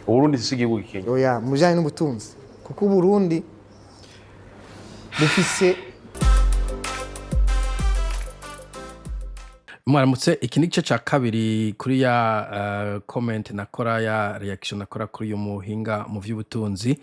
Uburundi si igihugu gikenye. Oya, mu bijanye n'ubutunzi, kuko Uburundi bufise Mwaramutse. Iki ni igice cya kabiri kuri ya comment nakora, ya reaction nakora kuri uyu muhinga mu vy'ubutunzi.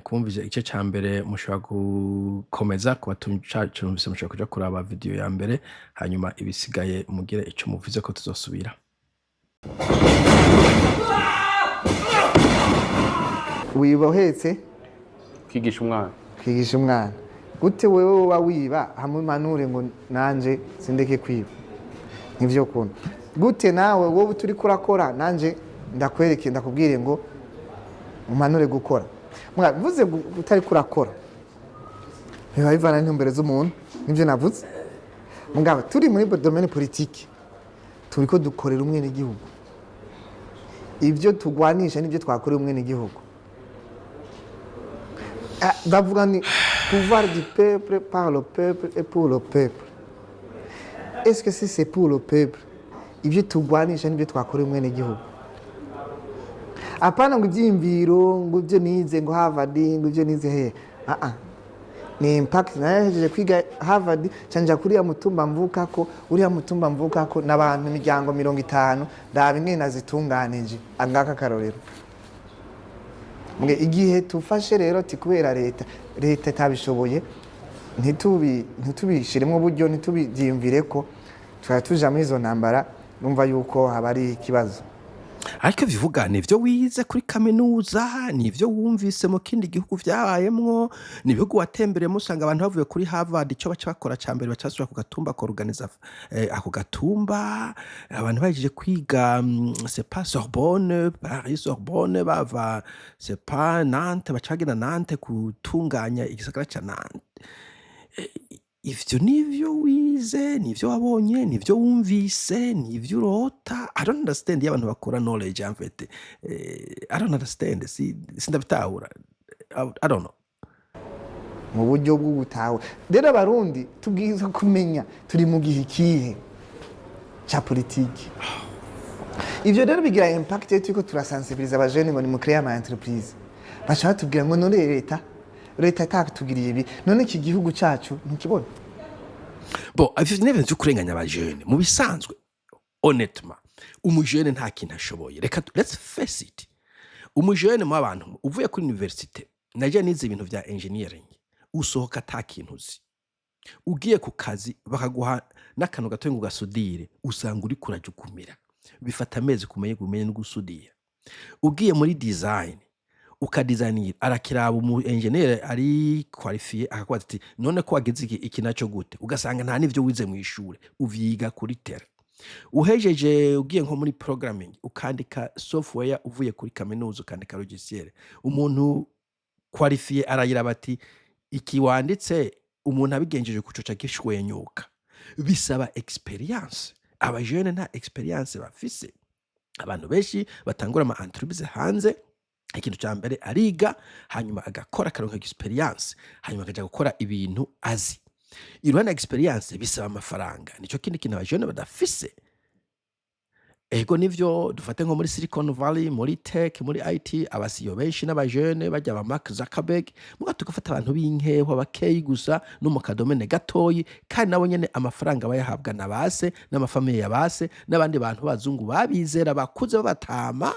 Kumvise igice ca mbere, mushobora gukomeza kuba cumvise, mushobora kuja kuraba video ya mbere, hanyuma ibisigaye mugire ico muvuze ko tuzosubira. Wiba uhetse. Kwigisha umwana. Kwigisha umwana gute? Wewe woba wiba, hamwe impanure ngo nanje sindeke kwiba, nivyo kuntu gute? Nawe wowe turiko urakora, nanje ndakwereke, ndakubwire ngo umpanure gukora. Mvuze utariko urakora, biba bivana n'intumbero z'umuntu, nivyo navuze. Mugabo turi muri domaine politique, turiko dukorera umwenegihugu. Ibyo tugwanisha nibyo twakorera umwenegihugu. Ah, bavuga ni pouvoir du peuple, par le peuple et pour le peuple. Est-ce que si c'est pour le peuple, ibyo tugwanisha nibyo twakorera umwenegihugu? Apana ngo ibyiyumviro, ngo ibyo nize, ngo Harvard, ngo ibyo nize hehe. Ah ah, ni impact. Nahejeje kwiga Harvard, canja kuriya mutumba mvukako, uriya mutumba mvukako n'abantu imiryango 50, ndaba ingene nazitunganije. Angaka karorero. Mwe igihe tufashe rero ti kubera leta itabishoboye, ntitubishiremo uburyo, ntitubyiyumvire ko twari tuja muri izo ntambara, numva yuko haba ari ikibazo. Ariko bivuga ni ibyo wize kuri kaminuza, ni ibyo wumvise mu kindi gihugu byabayemwo, ni ibihugu watembereyemo. Usanga abantu bavuye kuri Harvard, icyo baca bakora cya mbere, baca basubira ku gatumba koruganiza ako gatumba. Abantu bahejeje kwiga, c'est pas Sorbonne, Paris Sorbonne, bava c'est pas Nantes, baca bagenda Nantes gutunganya igisagara ca Nantes. Ivyo nivyo wize, nivyo wabonye, nivyo wumvise, nivyo urota. I don't understand iyo abantu bakora knowledge, en fait. I don't understand, sindabitahura. I don't know. Mu buryo bwo gutawe rero, Abarundi tubwirizwa kumenya turi mu gihe ikihe cya politiki. Ivyo rero bigira impact. Iyo turiko turasensibiliza abajene ngo nimukreye ama entreprise, baca batubwira ngo none leta itatugiriye ibi, none iki gihugu cacu ntukibona. Bon, ivyo ni ibintu vyo kurenganya abajene. Mu bisanzwe, honnêtement, umujene nta kintu ashoboye. Reka let's face it. Umujene mu abantu uvuye kuri université, naje nize ibintu vya engineering, usohoka ata kintu uzi. Ugiye ku kazi bakaguha n'akantu gatoya ngo ugasudire, usanga uriko urajugumira. Bifata amezi kumenye no gusudira. Ugiye muri design, ukadizayininga, arakiraba umu engineer ari qualifié, akakubaza ati: "None ko wagize iki, iki naco gute?" Ugasanga nta n'ivyo wize mw'ishure, uvyiga kuri terrain. Uhejeje, ugiye nko muri programming, ukandika software, uvuye kuri kaminuza ukandika logiciel, umuntu qualifié arayiraba ati: "Iki wanditse, umuntu abigenjeje kucoca gishwenyuka." Bisaba experience. Abajene nta experience bafise. Abantu benshi batangura ama entreprise hanze, ikintu ca mbere ariga, hanyuma agakora, akaronka experience, hanyuma akaja gukora ibintu azi. Iruhande ya experience, bisaba amafaranga, nico kindi kintu abajene badafise. Ego nivyo, dufate nko muri Silicon Valley, muri tech, muri IT, aba CEO benshi n'abajene, barya ba Mark Zuckerberg. Muga tugafata abantu b'inkehwa bakeyi gusa no mu kadomene gatoyi, kandi nabo nyene amafaranga bayahabwa na base n'amafamiye ya base n'abandi bantu b'abazungu babizera, bakuze babatama,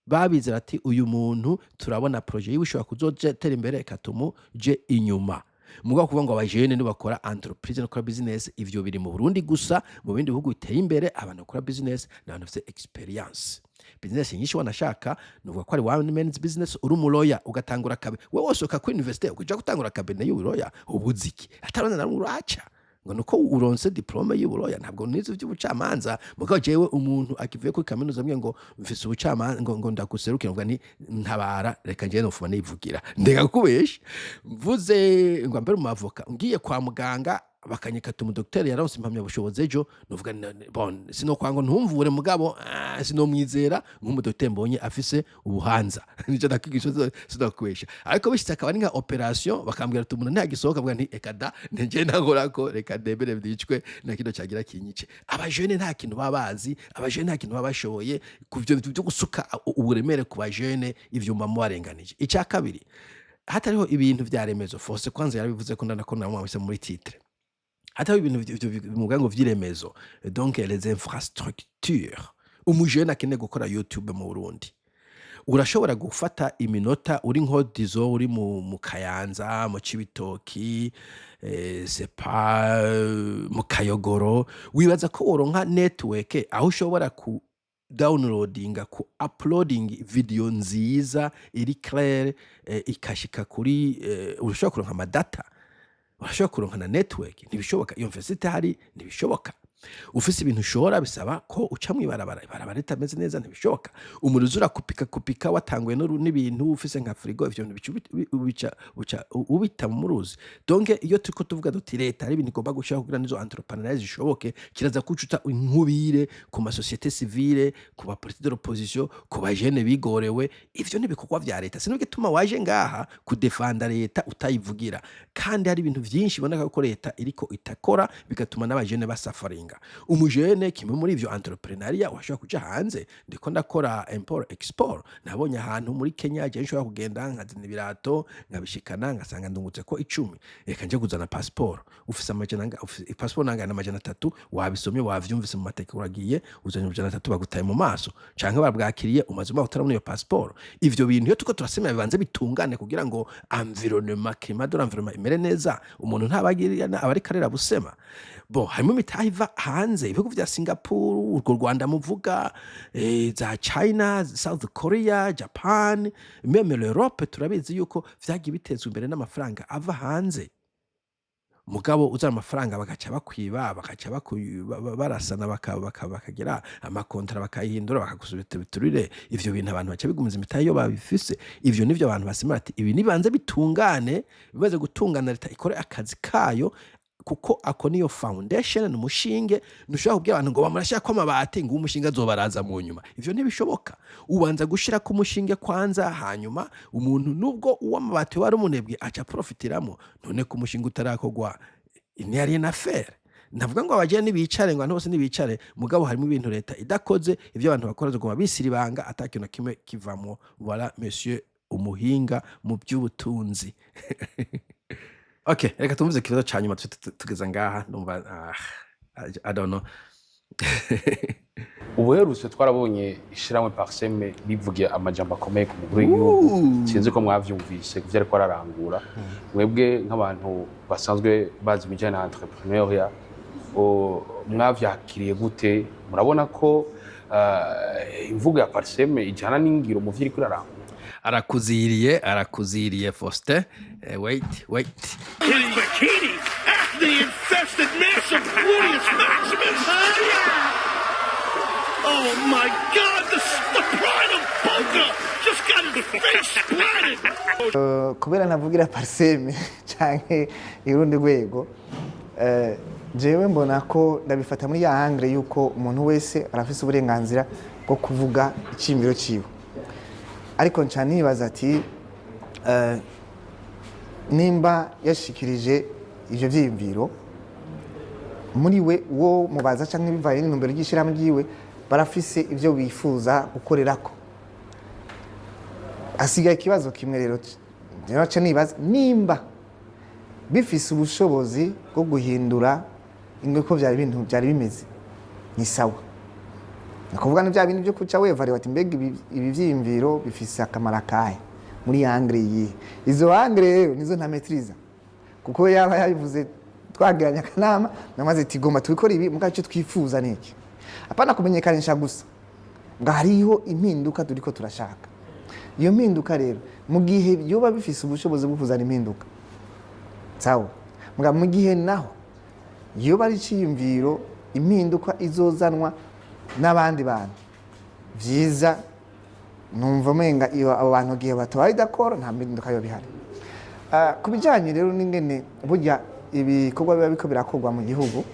babizera ati: "Uyu muntu turabona projet yiwe ishobora kuzotera imbere, reka tumuje inyuma." Mugabo kuvuga ngo abajene nibakora entreprise no gukora business, ivyo biri mu Burundi gusa. Mu bindi bihugu biteye imbere, abantu bakora business ni abantu bafise experience. Business nyinshi wanashaka nuvuga ko ari one man's business. Uri umuloya ugatangura kabe, wewe wosohoka kuri université ukuja gutangura cabinet y'ubuloya, ubuze iki? Atarabona na rumwe uraca ngo nuko uronse diplôme y'ubuloya. Ntabwo nize ivy'ubucamanza, mugabo jewe umuntu akivuye kuri kaminuza ambwiye ngo mfise ubucamanza, ngo ndaguserukira, mvuga nti: "Ntabara, reka njyewe nofuma nivugira." Ndeka kubesha, mvuze ngo mbere umavoka, ngiye kwa muganga. Bakanyekata umudokiteri yaronse impamyabushobozi ejo, nuvuga bon, sinokwanga ntumvure, mugabo sinomwizera nk'umudokiteri mbonye afise ubuhanza. Nico ndakwigisha, sinokwesha. Ariko bishitse akaba ari nka opération, bakambwira ati umuntu ntagisohoka, mvuga nti eka da, nje nagorako, reka ndembere vyicwe na kino cagira kinyice. Abajene nta kintu baba bazi, abajene nta kintu baba bashoboye. Ku vyo bintu byo gusuka uburemere ku bajene, ivyo mba mubarenganije. Icya kabiri, hatariho ibintu vya remezo, fose kwanza yarabivuze ko ndanako namwamwise muri titre, hatariho ibintu muvuga ngo vy'iremezo, donc les infrastructures. Umujene akeneye gukora YouTube mu Burundi, urashobora gufata iminota uri nko dizo uri mu Kayanza, mu Cibitoki, c'est pas mu Kayogoro, wibaza ko woronka network aho ushobora ku downloadinga, ku uploading video nziza iri claire, ikashika kuri urashobora kuronka amadata, urashobora kuronka na network? Ntibishoboka. Iyo mfise ihari, ntibishoboka. Ufise ibintu ushora, bisaba ko uca mw'ibarabara, ibarabara ritameze neza, ntibishoboka. Umuriro uza urakupika kupika, watanguye n'ibintu ufise nka frigo, ivyo bintu bica uca ubita mu ruzi. Donc iyo turiko tuvuga duti leta hari ibintu igomba gushiraho kugira nizo entrepreneuriat zishoboke, kiraza kucuta inkubire ku ma société civile, ku ba parti de l'opposition, ku bajene bigorewe. Ivyo ni ibikorwa vya leta. Sinzi gituma waje ngaha kudefanda leta utayivugira, kandi hari ibintu vyinshi biboneka ko leta iriko itakora, bigatuma n'abajene basafaringa. Umujene, kimwe muri ivyo entrepreneuriat, washobora kuja hanze. Ndiko ndakora import export, nabonye ahantu muri Kenya je nshobora kugenda nkazana ibirato, nkabishikana, ngasanga ndungutse ko 10. Reka nje kuzana passeport, ufise amajana ufise passeport nangana 300, wabisomye, wavyumvise mu mateka, uragiye uzanye 300, bagutaye mu maso canke babwakiriye, umaze umwaka utarabona iyo passeport. Ivyo bintu iyo turiko turasemera, bibanze bitungane kugira ngo environnement, climat de l'environnement imere neza. Umuntu ntabagirira aba ariko arera busema. Bo harimo imitahe iva hanze, ibihugu vya Singapore, urwo Rwanda muvuga, za China, South Korea, Japan, même l'Europe. Turabizi yuko vyagiye bitezwa imbere n'amafaranga ava hanze. Mugabo uzana amafaranga, bagaca bakwiba, bagaca barasana, bakagira amakontara, bakayihindura, bakagusubita biturire. Ivyo bintu abantu baca bigumiza imitahe iyo babifise. Ivyo nivyo abantu basemera ati ibi nibanze bitungane. Bimaze gutungana, leta ikore akazi kayo, kuko ako niyo foundation, ni umushinge. Ntushobora kubwira abantu ngo bamurashirako amabati, ngo umushinge azobaraza mu nyuma. Ivyo ntibishoboka. Ubanza gushirako umushinge kwanza, hanyuma umuntu nubwo uw'amabati wari umunebwe aca profitiramo. None ko umushinge utarakorwa, ni rien à faire. Ndavuga ngo abajene nibicare, ngo abantu bose nibicare, mugabo harimo ibintu leta idakoze, ivyo abantu bakora zoguma bisiribanga, ata kintu na kimwe kivamwo. Voilà, monsieur umuhinga mu by'ubutunzi. Okay, reka tumvize ikibazo ca nyuma, tuce tugeza ngaha. Ndumva I don't know. Ubuherutse twarabonye ishyirahamwe PARCEM rivuga amajambo akomeye ku mukuru w'igihugu. Sinzi ko mwavyumvise ivyo ariko ararangura. Mwebwe nk'abantu basanzwe bazi ibijyanye na entrepreneuriat, mwavyakiriye gute? Murabona ko imvugo ya PARCEM ijana n'ingiro mu vyo iriko irarangura? Arakuziriye, arakuziriye, Faustin. Wait, wait. His bikini, acne infested mass of gluteus maximus. Oh my God, the pride of Boca just got his face splatted. Kubera ntavugira PARCEM canke urundi rwego, jewe mbona ko ndabifata muri ya angle yuko umuntu wese arafise uburenganzira bwo kuvuga iciyumviro ciwe, ariko nca nibaza ati nimba yashikirije ivyo vyiyumviro muri we, uwo mubaza canke bivaye n'intumbero ry'ishirahamwe ryiwe, barafise ivyo bifuza gukorerako. Hasigaye ikibazo kimwe rero, rero nca nibaza nimba bifise ubushobozi bwo guhindura ingwe ko byari ibintu byari bimeze ni sawa. Ni ukuvuga ni bya bintu byo kuca wevariwa ati mbega ibi vyiyumviro bifise akamaro akahe muri angle yihe? Izo angle rero nizo ntametriza, kuko yaba yabivuze twagiranye akanama, namaze tigomba tubikora ibi, mugabo icyo twifuza ni iki? Apana kumenyekanisha gusa, ngo hariho impinduka turiko turashaka. Iyo mpinduka rero, mu gihe byoba bifise ubushobozi bwo kuzana impinduka, sawa. Mugabo mu gihe naho yoba ari iciyumviro, impinduka izozanwa n'abandi bantu, vyiza numva umenga iyo abo bantu gihe batabaye d'accord, nta mpinduka yoba ihari. Ku bijyanye rero n'ingene burya Ibikorwa biba biriko birakorwa mu gihugu.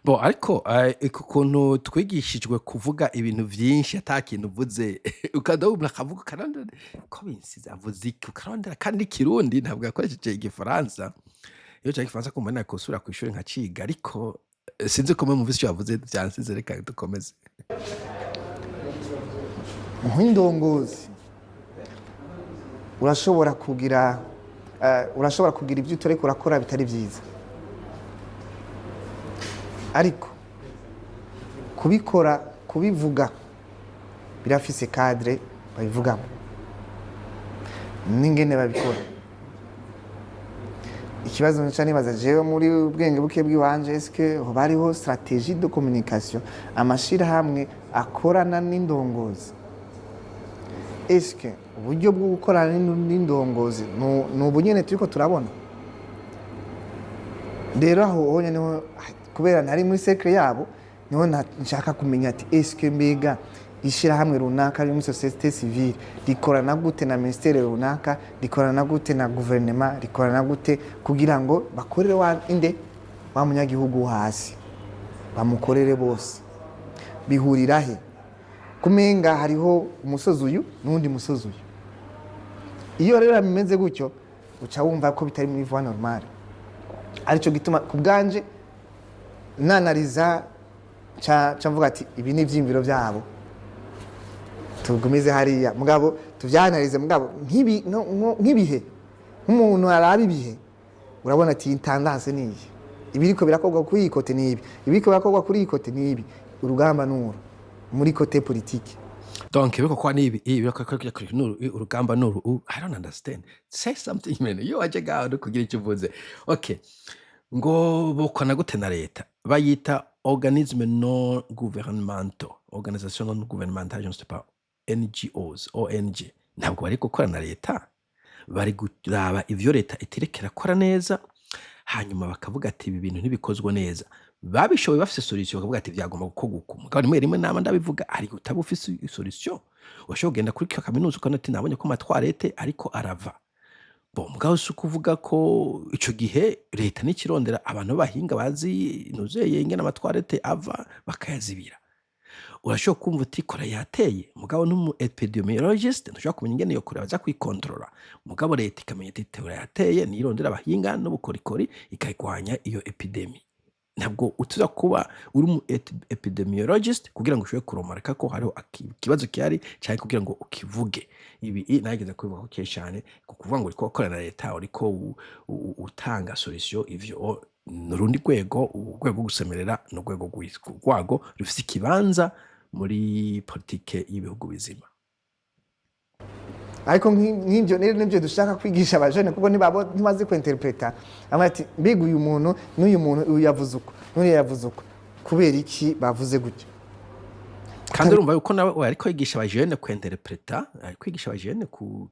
Bo ariko ku kuntu twigishijwe kuvuga ibintu vyinshi ata kintu uvuze, ukada wumva akavuga, ukarondera ko binsize avuze iki, ukarondera, kandi ikirundi ntabwo yakoresheje igifaransa. Iyo cari igifaransa kumva nakosubira kw'ishure nkaciga, ariko sinzi ko mwe mwumvise ico yavuze, vyansize. Reka dukomeze. Nk'indongozi urashobora kugira ibyo utariko urakora bitari byiza, ariko kubikora, kubivuga birafise cadre babivugamo n'ingene babikora. Ikibazo nca nibaza jewe muri ubwenge buke bw'iwanje: eske hoba hariho stratégie de communication amashirahamwe akorana n'indongozi? Eske uburyo bwo gukorana n'indongozi ni ubu nyene turiko turabona? Rero aho honye niho, kubera ntari muri cercle yabo, niho nshaka kumenya ati: eske mbega ishirahamwe runaka riri muri société civile rikorana gute na ministère runaka, rikorana gute na guverinema, rikorana gute kugira ngo bakorere wa inde, wa munyagihugu wo hasi, bamukorere bose? Bihurira he? Kumenga hariho umusozi uyu n'uwundi musozi uyu. Iyo rero bimeze gutyo, uca wumva ko bitari muri voie normale. Aricyo gituma ku bwanje nanariza ca mvuga ati: ibi ni ivyiyumviro byabo, tugumize hariya, mugabo tuvyanarize. Mugabo nk'ibi nk'ibihe, nk'umuntu araba ibihe, urabona ati: iyi tendance ni iyi, ibiriko birakorwa kuri iyi côté ni ibi, ibiriko birakorwa kuri iyi côté ni ibi, urugamba nuru muri côté politique. Donc biriko kwa nibi ibi biriko nuru urugamba nuru I don't understand. Say something, man. Iyo waje ngaho no kugira icyo uvuze. Okay, ngo bokwana gute na leta? Bayita organisme non gouvernemental, organisation non gouvernementale, je ne sais pas, NGOs, ONG. Ntabwo bari gukora na leta, bari kuraba ivyo leta itireka irakora neza, hanyuma bakavuga ati: ibi bintu ntibikozwe neza. Babishoboye bafise solution, bakavuga ati: vyagomba gukorwa uku. Mugabo rimwe rimwe nama ndabivuga, ariko utaba ufise solution, urashobora kugenda kuri kaminuza ukabona ati: nabonye ko ama toilettes ariko arava. Bon, mugabo si ukuvuga ko ico gihe leta nikirondera abantu b'abahinga bazi ntuzeye ingene ama toilettes ava bakayazibira. Urashobora kumva uti: choléra yateye, mugabo n'umu épidémiologiste ntushobora kumenya ingene iyo choléra baza kuyikontorora. Mugabo leta ikamenya iti: choléra yateye, nirondera abahinga n'ubukorikori ikayigwanya iyo épidémie. Ntabwo utuza kuba uri umu épidémiologiste kugira ngo ushobore kuromareka ko hariho ikibazo gihari canke kugira ngo ukivuge. Ibi nageze kubivuga ko kenshi cane, ku kuvuga ngo uriko ukorana na leta, uriko utanga solution, ivyo ni urundi rwego. Urwego rwo gusemerera ni urwego rwago rufise ikibanza muri politike y'ibihugu bizima. Ariko nk'ibyo rero nibyo dushaka kwigisha abajene, kuko ntibazi kwinterpreta. Amwe ati: mbega uyu muntu n'uyu muntu, uyu yavuze uko, n'uriya yavuze uko, kubera iki bavuze gutya? Kandi urumva yuko nawe we ariko yigisha abajene kwinterpreta, ari kwigisha abajene ku.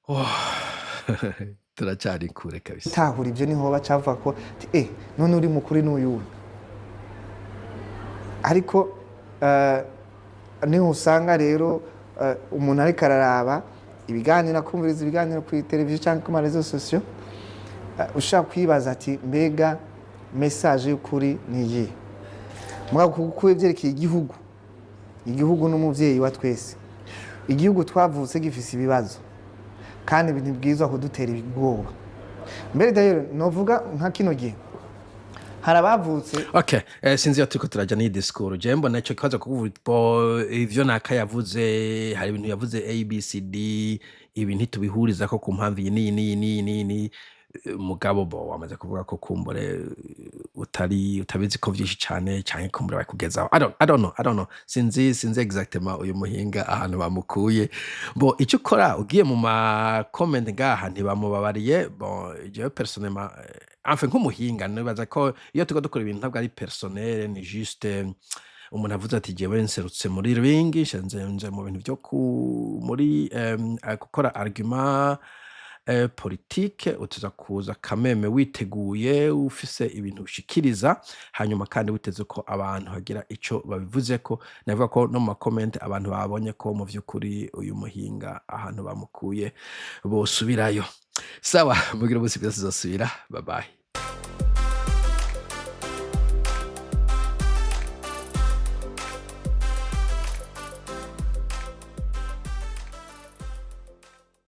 Oh, turacari kure kabisa. Tahura ibyo niho bacavuga ko ati: none uri mukuri n'uyuhe? Ariko niho usanga rero umuntu ariko araraba ibiganiro, akumviriza ibiganiro kuri televiziyo cyangwa ku ma réseaux sociaux, ushaka kwibaza ati: mbega message y'ukuri ni iyihe? Mugabo kuko ibyerekeye igihugu, igihugu n'umuvyeyi wa twese, igihugu twavutse gifise ibibazo, kandi ibintu bwirizwa kudutera ubwoba. Mbere rero novuga nka kino gihe hari abavutse. Okay, sinzi iyo turiko turaja n'iyi discours. Je mbona ico kibazo kuvuga bo ivyo naka yavuze, hari ibintu yavuze ABCD, ibi ntitubihurizako ku mpamvu iyi n'iyi n'iyi n'iyi n'iyi n'iyi. Mugabo bo wamaze kuvuga ko kumbure utari utabizi ko vyinshi cane, canke kumbure babikugezaho. I don't know, I don't know. Sinzi exactement uyu muhinga ahantu bamukuye. Bo ico ukora ugiye mu ma comment ngaha ntibamubabariye. Bon, jewe personnellement, enfin nk'umuhinga, nibaza ko iyo turiko dukora ibintu ntabwo ari personnel, ni juste umuntu avuze ati: jewe nserutse muri ring, nje nje mu bintu vyo ku muri gukora argument politique, utuza kuza kameme witeguye, ufise ibintu ushikiriza, hanyuma kandi witeze ko abantu bagira ico babivuzeko. Navuga ko no mu ma comments abantu babonye ko mu vy'ukuri uyu muhinga ahantu bamukuye bosubirayo. Sawa, mugire umunsi mwiza, tuzosubira. Bye bye.